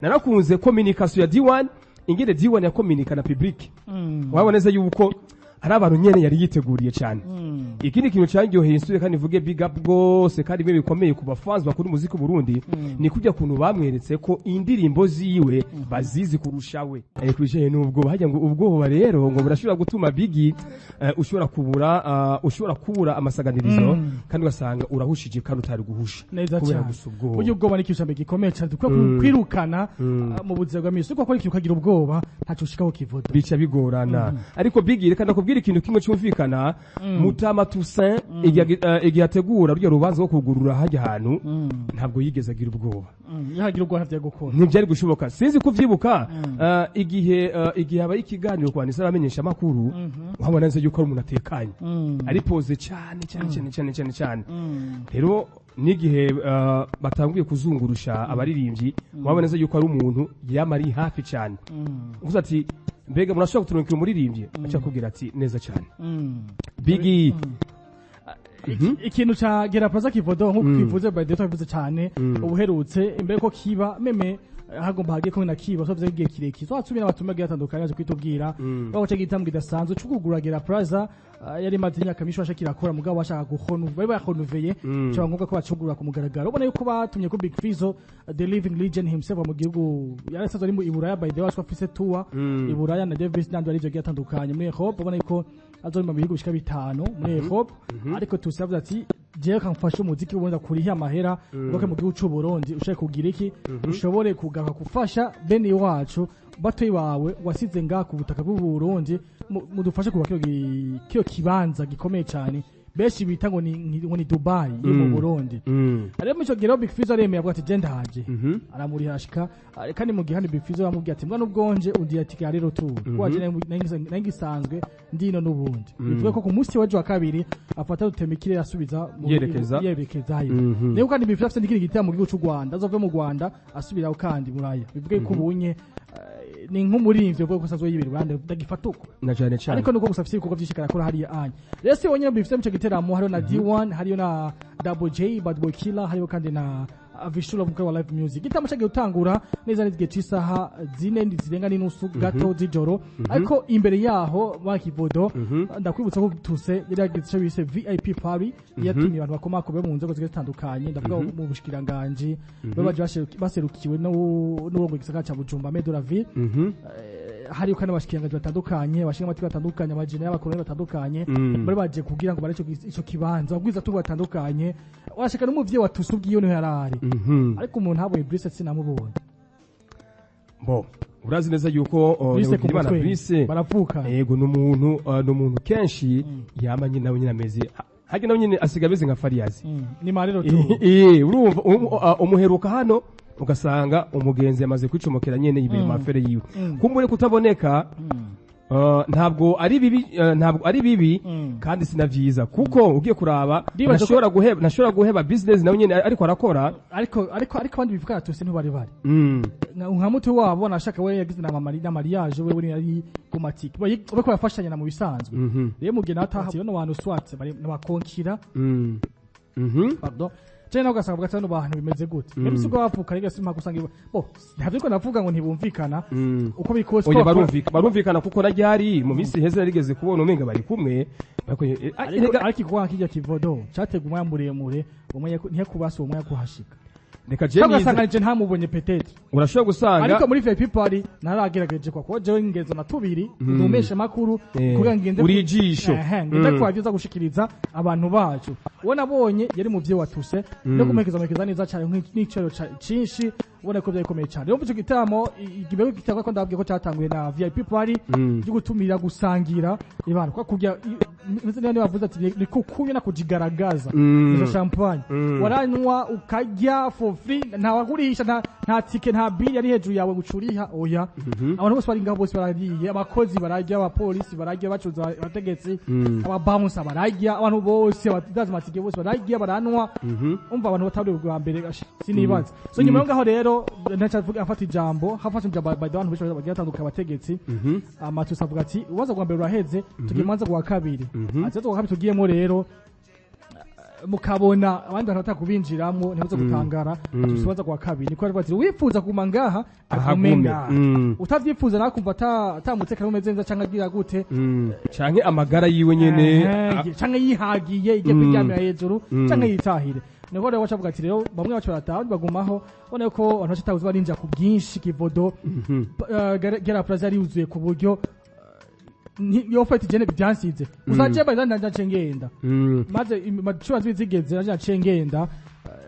Narakunze communication ya D1, ingene D1 yakominika na public. Wabona neza yuko ari abantu nyene yari yiteguriye cyane. Ikindi kintu cyanryoheye, insure kandi mvuge big up gose kandi bimwe bikomeye ku bafans bakunda umuziki w'u Burundi, ni kujya kuntu bamweretse ko indirimbo ziwe bazizi kurusha we. Kubijanye n'ubwoba, hajya ngo ubwoba rero ngo burashobora gutuma Bigi ushobora kubura amasaganirizo kandi ugasanga urahushije kandi utari guhusha neza kubera cyane. Gusa ubwoba. Burya ubwoba ni ikintu gikomeye cyane dukwiye kwirukana mu buzima bwa misi, kuko akora ikintu ukagira ubwoba, ntacyo ushikaho kivuga. Bica bigorana. Ariko Bigi, reka ndakubwira ikintu kimwe cyumvikana. Mutama Toussaint, igihe ategura rurya rubanza rwo kugurura hajya hantu, ntabwo yigeze agira ubwoba. Iyo hagira ubwoba ntavyo gukora. Ntibyari gushoboka. Sinzi kuvyibuka, igihe habaye ikiganiro kwa Nisa abamenyesha makuru, wabona neza yuko ari umuntu atekanye, ari posé cyane cyane cyane cyane cyane cyane. Rero n'igihe batanguye kuzungurusha abaririmbyi, wabona neza yuko ari umuntu yama ari hafi cyane. Uvuze ati: "Mbega murashobora kuturungikira umuririmbyi?" Aca akubwira ati: "Neza cyane." Bigi. Ikintu ca Gera Plaza Kivodo, nkuko twivuze, by the way twabivuze cyane ubuherutse imbere ko kiba, même hagomba hagiye kumwe na kiba so igihe kirekire twasubira abatumwa bagiye batandukanye baje kwitubwira baho cyo gitambwe kidasanzwe cyo kugura Gera Plaza. Yari imaze imyaka myinshi bashaka irakora, mugabo bashaka guhonu bari bahonoveye, cyangwa ngombwa ko bacugurura ku mugaragaro. Ubona yuko batumye ko Big Fizzo, the living legend himself, mu gihugu yari asanzwe ari mu Iburaya, by the way afise tour Iburaya na Davis n'andi ari byo atandukanye muri Europe. Ubona yuko azori mu bihugu bishika bitanu muri Europe, ariko tusavuze ati: "Jewe kamfasha umuziki ubundi kuriha amahera ugaruke mu gihugu c'u Burundi, ushaka kugira iki, ushobore kugaruka gufasha bene wacu batoyi bawe wasize ngaha ku butaka bw'u Burundi, mudufashe kubaka kino kibanza gikomeye cyane benshi bita ngo ni Dubai yo mu Burundi." Rero mu ico gihe rero Big Fizzo aremeye, avuga ati: "Je ndaje." Aramuriha ashika. Kandi mu gihe hano Big Fizzo yamubwiye ati: "Mbwa n'ubwonje undi ati rero tu waje nangisanzwe ndino n'ubundi." Bivuga ko ku munsi w'ejo wa kabiri afata rutema ikirere asubiza Yerekeza. Yerekezayo. Niyo kandi Big Fizzo afite n'ikindi gitaramo mu gihugu c'u Rwanda, azove mu Rwanda asubiraho kandi Buraya. Bivuge ko ubunye ni nk'umurimvyi uvuga ko asanzwe yibera Rwanda ndagifata uko. Na cyane cyane. Ariko nuko gusa afite ibikorwa byinshi karakora hariya anya. Rero si wenyine bifite mu ico giteramo, hariho na D1, hariyo na Double J, Bad Boy Killer, hariho kandi na Vishula mukuru wa live music. Igitaramo cyagiye gutangura neza neza igihe c'isaha 4 zirenga n'inusu gato z'ijoro. Ariko imbere yaho bakivodo, ndakwibutsa ko tuse yari yagize ico bise VIP party, yatumiye abantu bakomakomeye mu nzego zigiye zitandukanye, ndavuga mu bushikiranganji, baje baserukiwe n'urongoye igisagara ca Bujumbura, Maire de la Ville. Hari kandi abashikiranganji batandukanye, abashinga amatwi batandukanye, abajene y'abakoloni batandukanye, bari baje kugira ngo bare ico kibanza, ababwiza tungo batandukanye, washaka n'umuvyeyi wa Tusu ubwiyo niho yarari. Ariko umuntu habonye Brice sinamubonye. Bo urazi neza yuko Brice ku Nyabugirima na mutwe Brice baravuka. Yego, ni umuntu kenshi yama nyine nawe nyine ameze harya, nawe nyine asiga ameze nka Fariyazi. Ni marero tu. Urumva umuheruka hano ugasanga umugenzi yamaze kwicomokera nyene ibintu mafere yiwe. Kumbure kutaboneka ntabwo ari bibi, ntabwo ari bibi kandi sina vyiza, kuko ugiye kuraba Ndibaza ko- ntashobora guheba business nawe nyene ariko arakora. Ariko abandi bivuga Tuse ntibari bari nka muto wabo nashaka we yagize na mama na mariage, we yari kumatike bariko barafashanya na mu bisanzwe. Rero mu gihe nataha no bantu swatse bari nabakonkira. Pardon, je nawe ugasanga bwatsi bano bantu bimeze gute? Même si ubwo bavuka rega simpa gusanga bo ntabyo ko navuga ngo ntibumvikana uko biri kose. Oya, barumvikana kuko na ryari mu minsi iheze yarigeze kubona umenga bari kumwe ariko Ariko rega ariko ikuwa kijya kivodo cyategwa umwanya muremure, umwanya ntiyakubasa uwo mwanya kuhashika. Reka je cyangwa nize ugasanga nije ntamubonye peut-être. Urashobora gusanga Ariko muri VIP party naragerageje kwa kuko jewe ngenzo na tubiri ndumesha makuru kugira ngende Uri ijisho. Ehe, ngende kwa byiza gushikiriza abantu bacu. Uwo nabonye yari mu vyo watuse no kumuherekeza, muherekeza neza cyane n'icero cinshi, ubona ko byakomeye cyane. Rero ico gitaramo igibe gitangwa ko ndabwiye ko cyatanguye na VIP party byo gutumira gusangira abantu kwa kurya niba bavuze ati ni kukunywa na kujigaragaza izo champagne, waranywa ukarya for free, nta wagurisha, nta tike, nta bill yari hejuru yawe gucuriha, oya. Abantu bose bari ngaho bose barariye, abakozi bararya, abapolisi bararya, abacuruzi, abategetsi, ababouncer bararya, abantu bose abadazi amatike bose bararya, baranwa. Umva abantu batari bwa mbere sinibaza. So nyuma yo ngaho rero ntaca afata ijambo, hafashe ijambo by the bantu benshi bagiye batandukanye, abategetsi. Amatusi avuga ati: "Urubanza rwa mbere ruraheze, tugiye mu rubanza rwa kabiri." Ati: "Urubanza rwa kabiri tugiyemo rero Mukabona abandi bantu batakubinjiramo, ntibaze gutangara. Tusibaza kwa kabiri niko bari bati wifuza kuguma ngaha agume Ahagume. ngaha, utavyifuza nawe kumva atamutse umeze neza canke agira gute, Canke amagara yiwe nyene. Ehe, canke yihagiye igiye kwiryamira hejuru, canke yitahire. Niko rero bacavuga ati rero bamwe baca barataha, abandi bagumaho. Ubona ko abantu baca barinjira ku bwinshi. Kivodo, Gera Plaza yari yuzuye ku buryo yo fata ijene byansize uzaje bari ndaje ngenda, maze imacura zigeze naje naciye ngenda,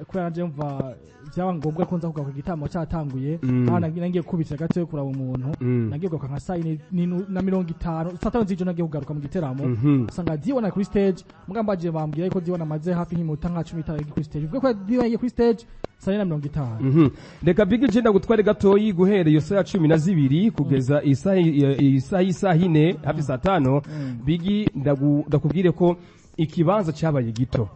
kubera naje mva byaba ngombwa ko nza kugaruka igitaramo cyatanguye. Aho nagiye kubitira gato kuraba umuntu, nagiye kugaruka nka saa yine na 50, saa 5 z'ijoro nagiye kugaruka mu giteramo, usanga D1 kuri stage. Mugamba bagiye bambwira yuko D1 amaze hafi nk'iminota nka 15 yagiye kuri stage, bivuga ko D1 yagiye kuri stage saa 4:50. Reka Big G ndagutware gatoyi. Guhera iyo saa 12 kugeza isaha y'isaha 4, hafi saa 5, Bigi, ndakubwire ko ikibanza cyabaye gito.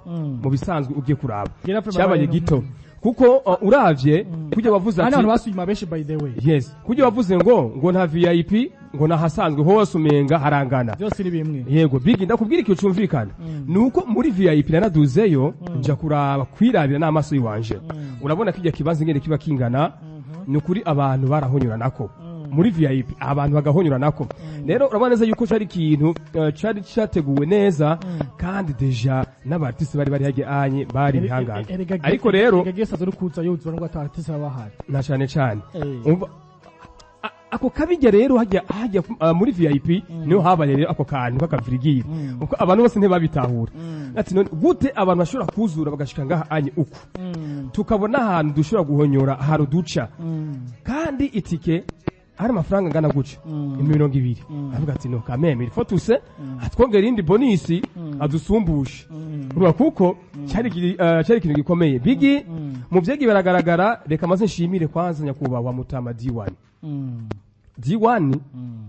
Mu bisanzwe ugiye kuraba, Gera Plaza cyabaye gito kuko uravye kujya wavuze Hano ati abantu basuye inyuma benshi, by the way. Yes, kujya wavuze ngo nta VIP, ngo nahasanzwe hose umenga harangana. Byose ni bimwe. Yego Big, ndakubwira ikintu cumvikana nuko muri VIP nanaduzeyo nja kuraba, kwirabira n'amaso yiwanje. Urabona ko ijya kibanza ingene kiba kingana, ni ukuri abantu barahonyuranako muri VIP, abantu bagahonyuranako. Rero urabona neza yuko cari ikintu cari cyateguwe neza, kandi déjà n'aba artiste bari bari hagiye anye bari ibihangange. Ariko rero erega sazo kuza yuzura ngo ata artiste bahari. Na cane cane. Umva, ako kabijya rero hajya muri VIP niho habaye rero ako kantu k'akavirigire, kuko abantu bose ntibabitahura ati none gute abantu bashobora kuzura bagashika ngaha anye uku, tukabona ahantu dushobora guhonyora, ahantu duca, kandi itike hari amafaranga angana gutya, 20,000. Avuga ati no kameme il faut tuse atwongera indi bonus adusumbushe. Urumva kuko cyari ikintu gikomeye. Bigi, mu vyegi biragaragara. Reka maze nshimire kwanza nyakubahwa Mutama D1. D1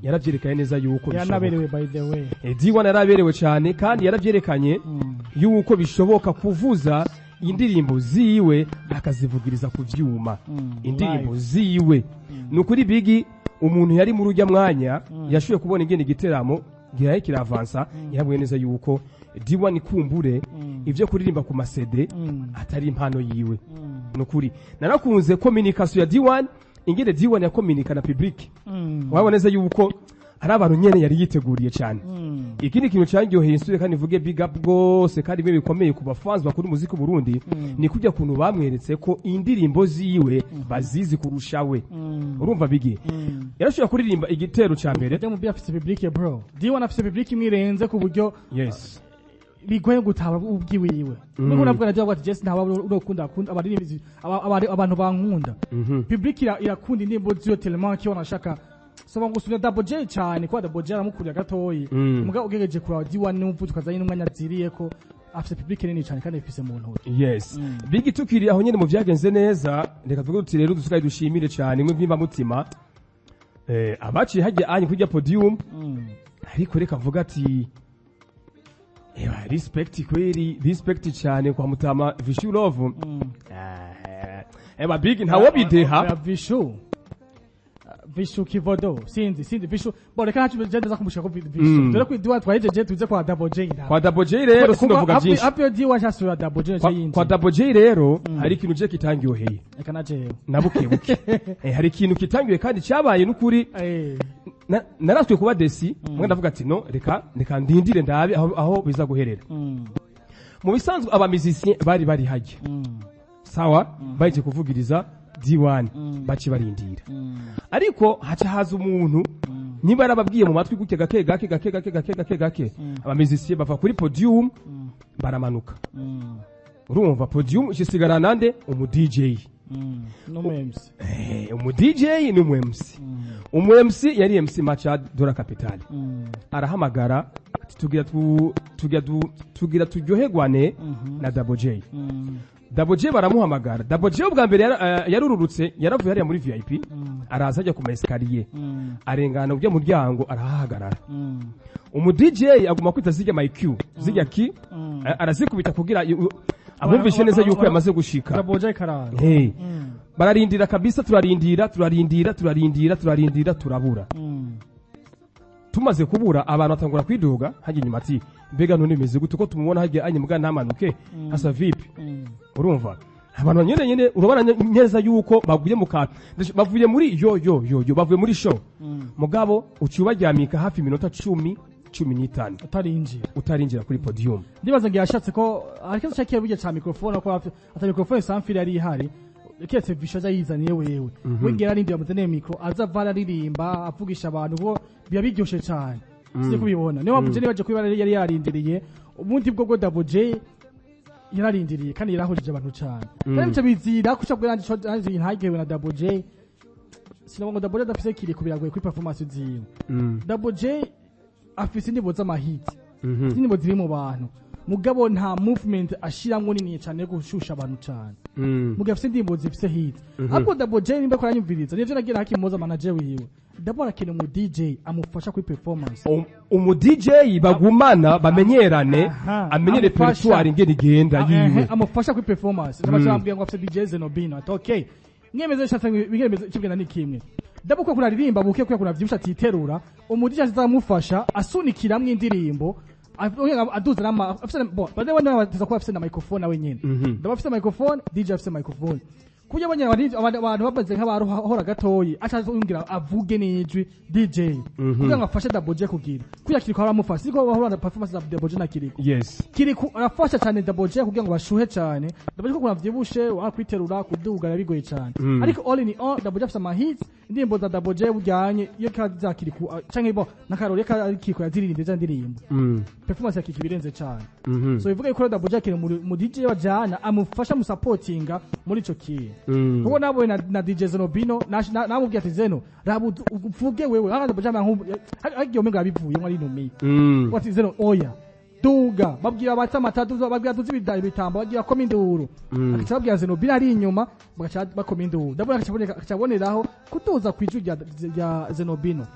yaravyerekanye neza yuko bishoboka. Yanaberewe, by the way. D1 yaraberewe cyane, kandi yaravyerekanye yuko bishoboka kuvuza indirimbo ziwe akazivugiriza ku vyuma, indirimbo ziwe. Ni ukuri Bigi, umuntu yari muri ujya mwanya yashoboye kubona ingene igiteramo giraye kiravansa, yarabwiye neza yuko D1 kumbure ivyo kuririmba ku ma CD atari impano yiwe. Ni ukuri narakunze communication ya D1, ingene D1 yakominika na public. Wabona neza yuko ari abantu nyene yari yiteguriye cyane. Ikindi kintu cyaryoheye, insure kandi mvuge big up gose kandi bimwe bikomeye ku bafans bakuru umuziki w'u Burundi, ni kujya kuntu bamweretse ko indirimbo ziwe bazizi kurusha we. Urumva Bigi, yarashoboye kuririmba igitero ca mbere. Mu byo afise public, bro, D1 afise public imwe irenze ku buryo bigoye gutaba ubwiwiwe. Niko navuga na ati Jesse ntawe urokunda akunda abaririmbyi, abantu bankunda. Public irakunda indirimbo ziyo tellement ko wanashaka soba ngo usubira Double J cyane, kwa Double J aramukurira gatoyi. Muga ugereje kura D1 n'umvu tukazanye n'umwanya ziriye ko afise public nini cyane kandi ifise mu ntoki. Yes Bigi, tukiri aho nyene mu vyagenze neza, reka tuvuge tuti rero dusigaye dushimire cyane mwe vyimba mutima abaciye hajya anye kujya podium. Ariko reka mvuga ati ewa respect, kweri respect cyane kwa Mutama Vishu Love. Eba Big, ntawo bideha. Oya, Vishu Kivodo, sinzi Vishu bo, reka ntacu je ndaza kumushika ko Vishu. Dore ko D1 twahejeje, tuze kwa Double J nda. Kwa Double J rero sinovuga byinshi. Happy D1 cyasura Double J yinji. Kwa Double J rero hari ikintu je kitangyoheye. Reka na jewe. Na buke buke hari ikintu kitangiwe kandi cyabaye n'ukuri. Naraswe kuba déçu mwe, ndavuga ati no, reka ndindire ndabe aho biza guherera. Mu bisanzwe aba musiciens bari hajya, sawa, baje kuvugiriza D1, baci barindira, ariko haca haza umuntu niba yarababwiye mu matwi gutya gake gake gake gake gake gake gake, aba musiciens bava kuri podium baramanuka. Urumva podium isigara nande? Umu DJ. No memes. Umu DJ ni umu MC. Umu MC yari MC Machad Dora Capital. Arahamagara ati tugira turyoherwane na Double J. Double J baramuhamagara. Double J ubwa mbere yarururutse, yaravuye hariya muri VIP, araza ajya ku ma escalier, arengana ujya muryango arahahagarara. Umu DJ aguma kwita zijya mic, zijya ki, arazikubita kugira abumvishe neza yuko yamaze gushika. Double J karara. Hey. Bararindira kabisa, turarindira, turarindira, turarindira, turarindira, turabura. Tumaze kubura abantu batangura kwiduga hajya inyuma ati: "Mbega none bimeze gute ko tumubona hajya anye mbwa ntamanuke, hasa vipi?" Urumva abantu nyene nyene, urabona neza yuko baguye mu kantu. Bavuye muri yo yo yo yo, bavuye muri show, mugabo uciye ubaryamika hafi iminota 10, 15 utarinjira. Utarinjira kuri podium. Ndibaza ngo yashatse ko hari ikibazo cyakiye burya ca microphone, ko ata microphone sans fil yari ihari, keretse Visha aza yizaniye wewe. Wegera arindira amuzaniye micro, aza avana aririmba avugisha abantu, kuko biba biryoshe cyane. Sizi kubibona, niyo mpamvu je nibaje kuba yari yarindiriye. Ubundi bwo bwo Double J yararindiriye kandi yarahujije abantu cyane, kandi bice bizira kuca bwo nanje ntagewe na Double J. Sinabona ngo Double J adafise kiri biragoye kuri performance ziwe. Double J afise indirimbo z'amahiti, indirimbo ziri mu bantu, mugabo nta movement ashiramwo nini cyane yo gushusha abantu cyane. Mugabo afise indirimbo zifise hit. Ariko Double J nimba ko aranyumviriza, nivyo nagira hakimuza manager wiwe, Double arakeneye umu DJ amufasha kuri performance. Umu DJ bagumana, bamenyerane, amenye Amufasha. répertoire ingene igenda yiwe. Amufasha kuri performance. Ndabaca bambwiye ngo afise DJ Zenobino, ati okay, mwemeze shatse mwemeze kibwena ni kimwe. Double ko kunaririmba buke ko kunavyibusha atiterura, umu DJ azamufasha asunikiramwo indirimbo, aduza nama afise bo bade wenda bateza kuba afise na microphone nawe nyene. Ndaba afise microphone, DJ afise microphone, kuburyo abanye abantu bamaze nk'abaruhora gatoyi, aca yongera avuge n'ijwi DJ kugira ngo afashe Double J kugira kuya Kiriko aramufasha, siko bahura na performance za Double J na Kiriko. Yes. Kiriko arafasha cyane Double J kugira ngo bashuhe cyane. Double J ko kunavyibushe wakwiterura kuduga bigoye cyane. Ariko all in all, Double J afise ama hits. Indirimbo za Double J bujyanye iyo ka za Kiriko canke bo na Karori ka Kiriko yaziririmbye za ndirimbo, performance ya Kiriko ibirenze cyane. So bivuga yuko Double J akiri mu DJ bajana amufasha musapotinga muri ico kintu, kuko nabonye na DJ Zenobino namubwiye ati: "Zeno, raba uvuge wewe hano." Double J hagiye umenga yabivuyemo ari numiye. Ati: "Zeno, oya, duga." Babwira batsa amatatu, babwira tuzi ibitambo, babwira koma induru. Agaca babwira Zenobino ari inyuma, bagaca bakoma induru. Ndabona agaca aboneraho kutuza kwijwi rya Zenobino.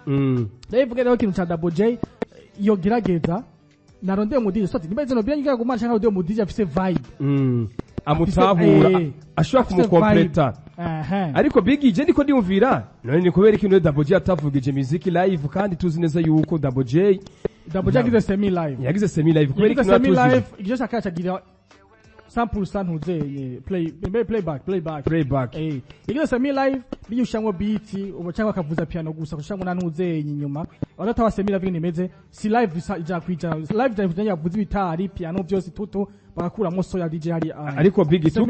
Ndabivuga rero, ikintu ca Double J yogerageza narondeye mu DJ so ati nimba Zenobino nyiga gumana cyangwa arondeye mu DJ afise vibe. Amutahura, ashobora afise kumukompleta. Vibe. Aha. Ariko Big J, ndiko ndiyumvira none ni kubera ikintu Double J atavugije muziki live, kandi tuzi neza yuko Double J Double J yagize semi live. Yagize semi live, kubera yagize ikintu semi atuzije live, igice cya kabiri cagira 100% ntuzeye play mbere playback playback. Playback. Yagize semi live biyushamwo beat ubu cyangwa akavuza piano gusa kushamwo na ntuzeye inyuma. Abataba semi live nimeze si live isa ija kwija live ija kwija, yavuze ibitari, piano byose tutu bagakuramo so ya DJ hari. Ariko Big tu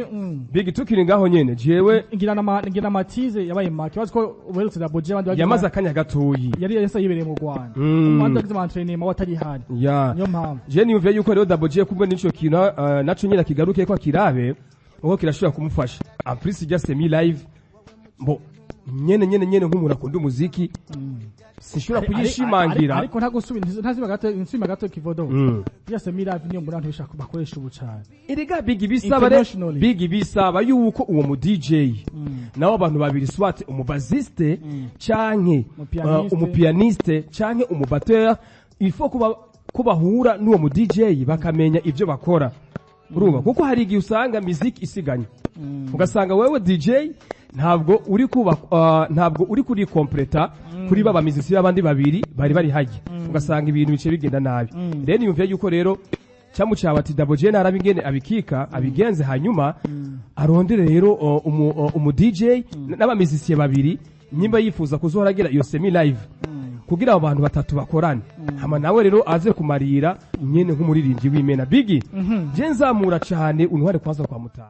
Big, tukiri ngaho nyene, jewe ngira matize yabaye make bazi ko uherutse Double J abandi bagize yamaze akanya gatoyi. Yari yasa yibereye mu Rwanda. Abandi bagize ama entraînement watari hari. Niyo mpamvu. Je niyumviye yuko rero Double J kumbe nico kintu naco nyene kigaruke ko akirabe uko kirashobora kumufasha. En plus ijya semi live bo nyene nyene nyene, nk'umuntu akunda umuziki sinshobora kuyishimangira. Ariko nta gusubira, ntazima gato, nsubira gato kivodo. Ya semi live niyo muri abantu bashaka bakoresha ubu cyane. Erega Big, bisaba Internationally. Big, bisaba yuko uwo mu DJ nawe abantu babiri, soit umubassiste canke Umupianiste. Umupianiste canke umubatteur, il faut kuba ko bahura n'uwo mu DJ bakamenya ivyo bakora. Urumva, kuko hari igihe usanga muziki isiganye, ugasanga wewe DJ ntabwo uri kuba ntabwo uri kuri kompleta kuri baba muziki b'abandi babiri bari hajya, ugasanga ibintu bice bigenda nabi. Rero niyumviye yuko rero cyamucaba ati Double J narabe ingene abikika abigenze, hanyuma arondere rero umu DJ n'abamizisiye babiri, nyimba yifuza kuzohora agira iyo semi live, kugira abo bantu batatu bakorane, hama nawe rero aze kumarira nyene nk'umuririmbyi w'imena. Bigi, je nzamura cane untware kwanza kwa mutanga.